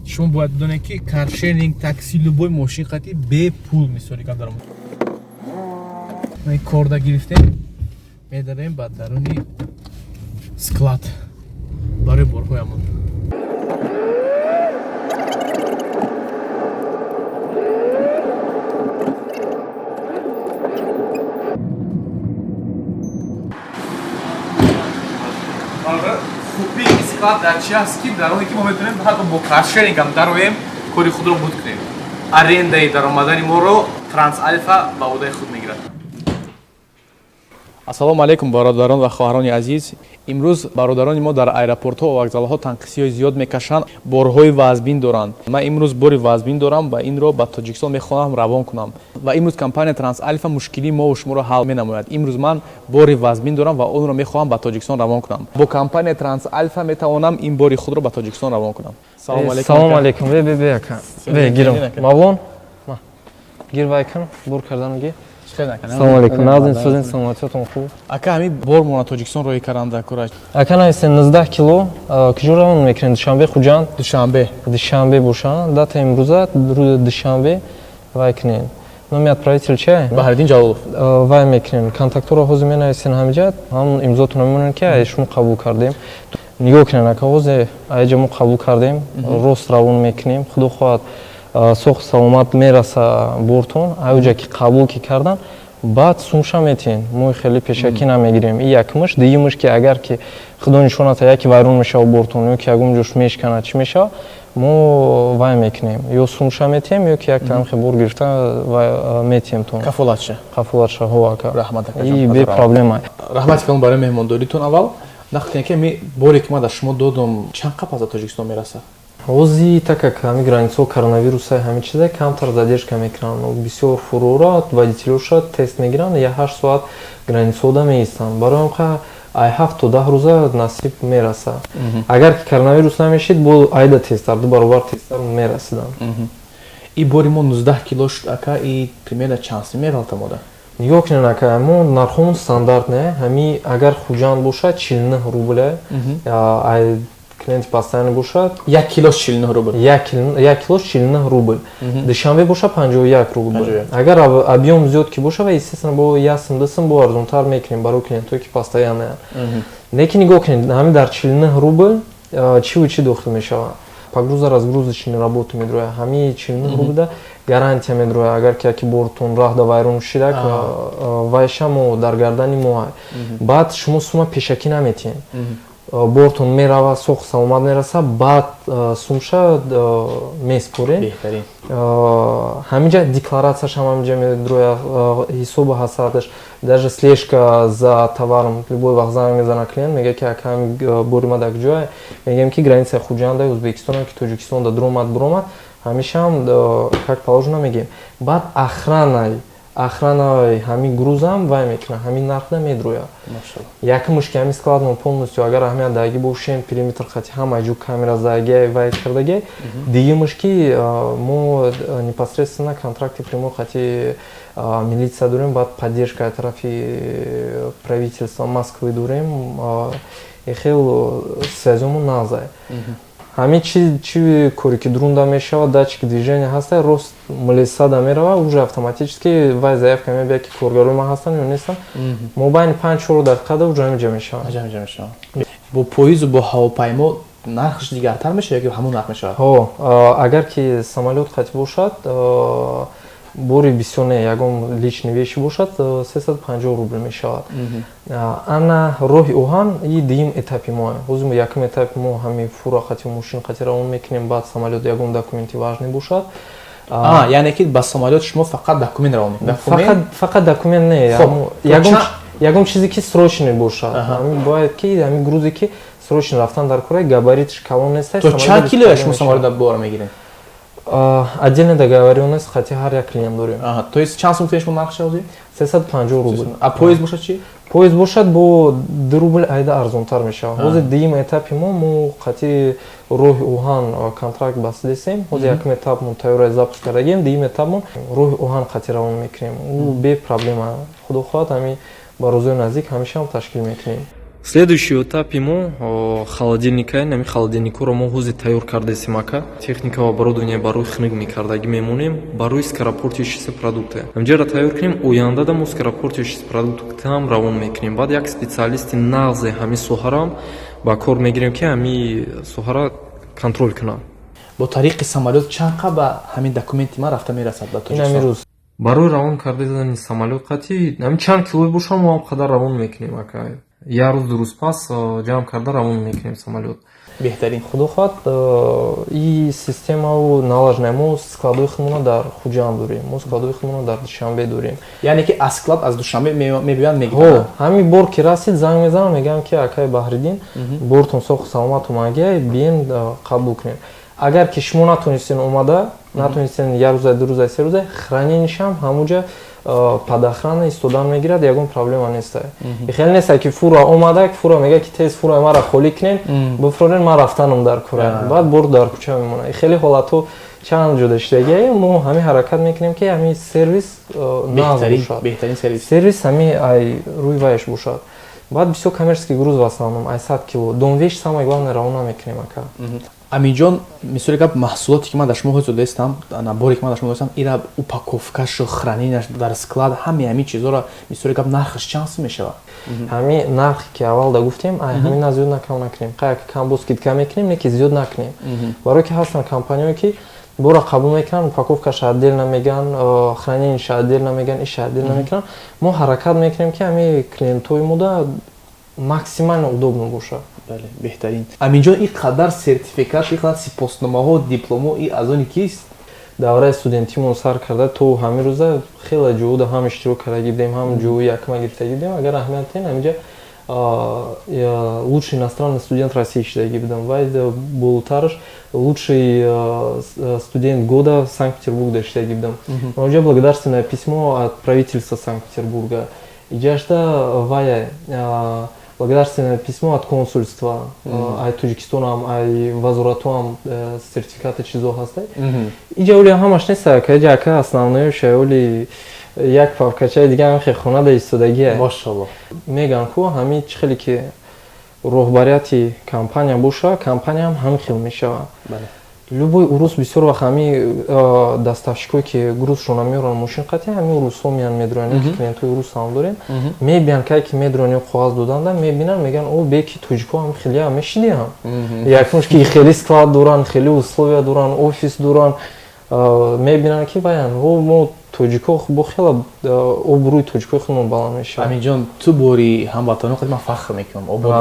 Шумо бояд бидонед, ки каршеринг, такси, любой мошин қати бепул мисоли гап даромад. Корда гирифтем, медарем ба даруни склад барои борҳоямон. Хубии склад дар чи аст, ки дар оне ки мо метавонем ҳатто бо каршерингам дароем, кори худро буд кунем. Арендаи даромадани моро Трансальфа ба ӯҳдаи худ мегирад. Ассалому алайкум, бародарон ва хоҳарони азиз! Имрӯз бародарони мо дар аэропортҳо ва вокзалҳо танқисиҳои зиёд мекашанд, борҳои вазбин доранд. Ман имрӯз бори вазбин дорам ва инро ба Тоҷикистон мехоҳам равон кунам. Ва имрӯз компания Трансальфа мушкилии мову шуморо ҳал менамояд. Имрӯз ман бори вазбин дорам ва онро мехоҳам ба Тоҷикистон равон кунам. Бо компания Трансальфа метавонам ин бори худро ба Тоҷикистон равон кунам. Салому алайкум. Салому алайкум. Бе, бе, бе, ака, бе, гирам мавлон, гир, вай кун, бур кардану гир. Салому алайкум, назин, сӯзин, саломатиётон хуб? Ака, ҳамин бор мона Тоҷикистон роҳӣ каранда кора. Ака, нависен 19 кило. Куҷо равон мекунем? Душанбе, Хуҷанд? Душанбе. Душанбе боша. Дата имрӯза, рӯзи душанбе. Вай кунен, номи отправитель чия? Баҳриддин Ҷалолов. Вай мекунем, контактҳоро ҳозир менависен, ҳамиҷа ҳамн имзотонро мемонем, ки ай шумо қабул кардем. Нигоҳ кунен, ака, ҳозир айҷа мо қабул кардем, рост равон мекунем. Худо хоҳад, сохт саломат мераса бортон. Айҷа ки қабул ки кардан, баъд сумша метиҳен. Мо хеле пешакӣ намегирем. И якмиш. Дуюмиш, ки агар ки худо нишоната, яке вайрон мешава бортон ё ки ягон ҷош мешканад, чӣ мешава, мо вай мекунем: ё сумша метиҳем, ё ки як танхе бор гирифта метиҳем тон. Кафолатша. Кафолатша, ҳо, ака. Раҳмат. И бе проблема. Раҳмати калон барои меҳмондоритон. Аввал нақл кунед, ки ми боре ки ман дар шумо додум, чанд қабл аз Тоҷикистон мерасад? Ҳози, так как ҳами границаҳо коронавируса, ҳами чиза, камтар задержка мекунанд. Бисёр фурора водителёша тест мегиранд, я 8 соат границаҳода меистанд. Барои ҳам қа ай 7 то 10 рӯза насиб мераса. Агар ки коронавирус намешид, бо айда тезтар, ду баробар тезтар мерасиданд. И бори мо 19 кило шуд, ака, и примерно чанд сум мералта мода? Нигоҳ кунед, ака, мо нархҳомон стандарт не. Ҳами агар Хуҷанд бошад, 49 рубля. Ай клиенти постоянный бошад. Як килош 49 рубл? Як килош 49 рубл. Душанбе боша, 51 рубл. Агар объём зиёд ки боша, ва естественно бо як сум, ду сум бо арзонтар мекунем барои клиентҳое ки постоянныянд. Лекин нигоҳ кунед, ҳамин дар 49 рубл чиву чӣ дохил мешавад? Погруза, разгрузочный работа медрояд. Ҳамин 49 рублда гарантия медрояд: агар ки яке бортон раҳда вайрон шидак, вайша мо дар гардани мо. Баъд шумо сума пешакӣ наметиҳед. Бортон мерава, сох саломат мераса, баъд сумша меспорем. Ҳаминҷа декларатсияш ҳам ҳаминҷа медрояд, ҳисобу ҳасадаш, даже слежка за товаром. Любой вақт занг мезана клиент, мега, ки ака, бори ма дар куҷое? Мегӯем, ки границаи Хуҷанда, Ӯзбекистон, ки Тоҷикистонда дуромад, буромад, ҳамешаам как положено мегӯем. Баъд охранаи ҳамин грузам вай мекунад, ҳамин нархда медрояд. Якумш, ки ҳамин складмон полностью, агар аҳамият даги бошем, периметр хати ҳама ҷо камера задагиай, вай кардагиай. Дуюмш, ки мо непосредственно контракти прямой хати милиция дорем, баъд поддержка тарафи правительства Москвы дорем, хел связёмон назай. Ҳамин чи коре ки дурунда мешавад, датчик движения ҳаста, рост милисада мерава, уже автоматически вай заявка мебияд, ки коргарои ман ҳастанд ё нестанд. Мобайни 5-4 дақиқада уже ҳамиҷа мешавад. Бо поизу бо ҳавопаймо нархш дигартар мешавад ё ҳамон нарх мешавад? Ҳо, агар ки самолёт қатӣ бошад, бори бисёр не, ягон личный вещи бошад, 350 рубл мешавад. Ана роҳи оҳан и дуюм этапи мо. Ҳозир якум этапи мо ҳамин фура қати, мошин қати равон мекунем, баъд самолёт, ягон документи важный бошад. Яъне ки ба самолёт шумо фақат документ равон? Фақат документ не, ягон чизе ки срочный бошад. Бояд ки ҳамин грузе ки срочно рафтан дар кора, габаритш калон нест. То чанд килоя шумо самолёт бора мегиред? Отдельно договоренность хати ҳар як клиент дорем. То есть чанд сум шумо нархша ҳозир? 350 рубл. А поезд бошад чи? Поезд бошад, бо 2 рубл айда арзонтар мешавад. Ҳозир дуюм этапи мо қати роҳи оҳан контракт бастидесем. Ҳозир якум этапмон тайёра запуск кардагием, дуюм этапмон роҳи оҳан қати равон мекунем. Ӯ бе проблема, худо хоҳад, ҳамин ба рӯзои наздик ҳамешаам ташкил мекунем. Следующий этапи мо холодильника. Нами холодильникҳоро мо ҳозир тайёр кардесем, ака. Техника ва оборудование барои хунук мекардагӣ мемонем, барои скоропортящиеся продукты. Ҳамҷаро тайёр кунем, ояндада мо скоропортящиеся продуктам равон мекунем. Баъд як специалисти нағзе ҳамин соҳаро ба кор мегирем, ки ҳамин соҳаро контроль кунад. Бо тариқи самолёт чанд қа ба ҳамин документи ман рафта мерасад ба Ин ҳамин Тоҷикистон? рӯз барои равон кардани самолёт қатъи ҳамин чанд кило бошад, мо ҳам қадар равон мекунем, ака. Як рӯз, 2 рӯз пас ҷамъ карда равон мекунем самолёт. Беҳтарин. Худо хоҳад, и системау налажена. Мо складои худмона дар Хуҷанд дорем, мо складои худмона дар Душанбе дорем. Яъне ки аз склад аз Душанбе мебиёянд, Ҳо. мегиранд? Ҳамин бор ки расид, занг мезанам, мегӯям, ки акай Баҳриддин, бортон соҳу саломат омагия, биен, қабул кунем. Агар ки шумо натонистен омада, натонистен, як рӯза, 2 рӯза, 3 рӯза храненишам ҳамуҷа под охрана истодан мегирад, ягон проблема неста. Хеле неста, ки фура омада, фура мега, ки тез фура мара холӣ кунен, бифрорен, ман рафтанам дар кура, баъд бор дар кӯча мемонад. Хеле ҳолатҳо чанд ҷода шудагия. Мо ҳамин ҳаракат мекунем, ки ҳамин сервис нағз бошад. Беҳтарин сервис. Сервис ҳамин ай рӯи вайш бошад. Баъд бисёр коммерческий груз, в основном ай 100 кило донвеш, самое главное, равона мекунем, ака. Аминҷон, мисоли гап, маҳсулоте ки ман дар шумо ҳозир додастам, наборе ки ман дар шумо додастам, ира упаковкашу храненияш дар склад, ҳамаи ҳамин чизҳоро, мисоли гап, нархаш чанд сум мешавад? Ҳамин нархе ки аввалда гуфтем, ай ҳамин на зиёд, на кам накунем. Қаяк кам бо скидка мекунем, не ки зиёд накунем, барое ки ҳастанд компаниҳое, ки бора қабул мекунанд, упаковкаша отдельно меган, храненияша отдельно меган, иша отдельно мекунанд. Мо ҳаракат мекунем, ки ҳамин клиентҳои мода максимально удобно бошад. Бале, беҳтарин. Аминҷон, ин қадар сертификат, ин қадар сипосномаҳо, дипломҳо, и аз они кист? Давраи студентимон сар карда то ҳамин рӯза хеле ҷоуда ҳам иштирок кардаги будем, ҳам ҷои якма гирифтаги будем. Агар аҳамият диҳем, ҳаминҷа лучший иностранный студент России шудаги будам, вай болотараш лучший студент года Санкт-Петербурга шудаги будам. Онҷа благодарственное письмо от правительства Санкт-Петербурга, иҷашта вая благодарственное письмо от консульства, ай Тоҷикистонам, ай вазоратуам сертификати чизо ҳастай. Иҷа оли ҳамаш нест, ака, иҷа, ака, основное шаоли як папкачаи дига ҳам хе хона да истодагия. Мошалло. Меган ку ҳамин чӣ хеле ки роҳбарияти компания боша, компанияам ҳамин хел мешавад. Любой урус бисёр вақт ҳами доставщикое ки грузшона меоранд мошин қатъи, ҳами урусҳо меян, медроян, ки клиентҳои урус ҳам дорем, мебиён, кай ки медроян ё коғаз доданда, мебинанд, мегӯянд: «О, беки тоҷикҳо ҳам хеле мешидиам, якмуш ки хеле склад доранд, хеле условия доранд, офис доранд». Мебинанд, ки ваян о мо тоҷикҳо бо хела обрӯи тоҷикҳои худмон баланд мешавад. Аминҷон, ту бори ҳамватанон қадим ман фахр мекунам. Обод.